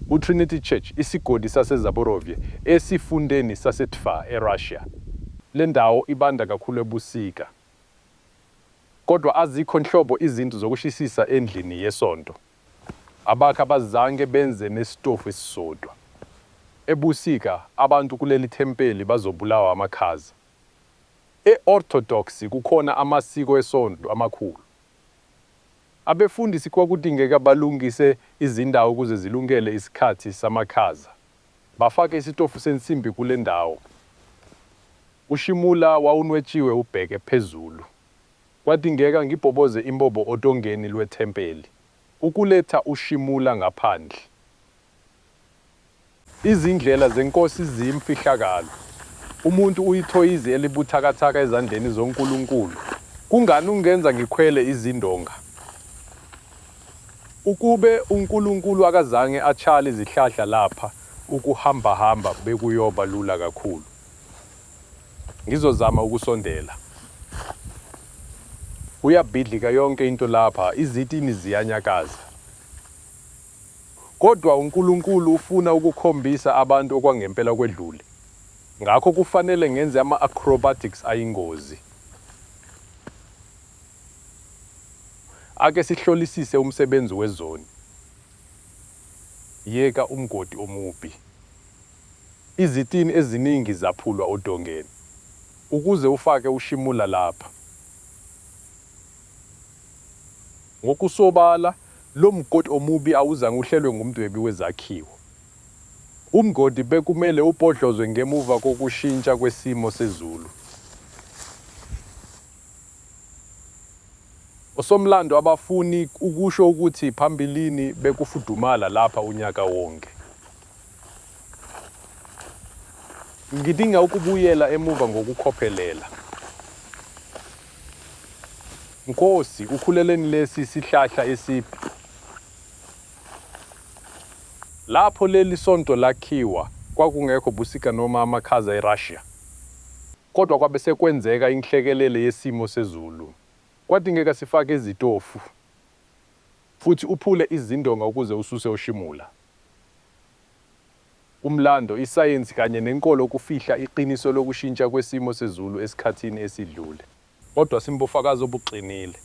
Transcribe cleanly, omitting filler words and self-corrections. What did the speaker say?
UTrinity Church, isigodi saseZaborovye, esifundeni saseTver, eRussia. Le ndawo ibanda kakhulu ebusika, kodwa azikho nhlobo izinto zokushisisa endlini yesonto. Abakhi abazange benze nesitofu esisodwa. Ebusika, abantu kuleli thempeli bazobulawa amakhaza. E-Orthodox kukhona amasiko esonto amakhulu. Abefundisi kwakudingeka balungise izindawo ukuze zilungele isikhathi samakhaza. Bafake isitofu sensimbi kule ndawo. Ushimula wawunwetshiwe ubheke phezulu. Kwadingeka ngibhoboze imbobo odongeni lwethempeli ukuletha ushimula ngaphandle. Izindlela zeNkosi ziyimfihlakalo, umuntu uyithoyizi elibuthakathaka ezandleni zoNkulunkulu. Kungani ungenza ngikhwele izindonga? Ukube uNkulunkulu akazange atshale izihlahla lapha, ukuhambahamba bekuyoba lula kakhulu. Ngizozama ukusondela. Kuyabhidlika yonke into lapha, izitini ziyanyakaza. Kodwa uNkulunkulu ufuna ukukhombisa abantu okwangempela okwedlule, ngakho kufanele ngenze ama-acrobatics ayingozi. Ake sihlolisise umsebenzi wezoni. Yeka umgodi omubi! Izitini eziningi zaphulwa odongeni ukuze ufake ushimula lapha. Ngokusobala, lo mgodi omubi awuzange uhlelwe ngumdwebi wezakhiwo. Umgodi bekumele ubhodlozwe ngemuva kokushintsha kwesimo sezulu. Osomlando abafuni ukusho ukuthi phambilini bekufudumala lapha unyaka wonke. Ngidinga ukubuyela emuva ngokukhophelela. Nkosi, ukhuleleni lesi sihlahla esibi? Lapho leli sonto lakhiwa, kwakungekho busika noma amakhaza eRussia. Kodwa kwabe sekwenzeka inhlekelele yesimo sezulu. Kwadingeka sifake izitofu futhi uphule izindonga ukuze ususe ushimula. Umlando, isayensi kanye nenkolo kufihla iqiniso lokushintsha kwesimo sezulu esikhathini esidlule. Kodwa sinobufakazi obuqinile.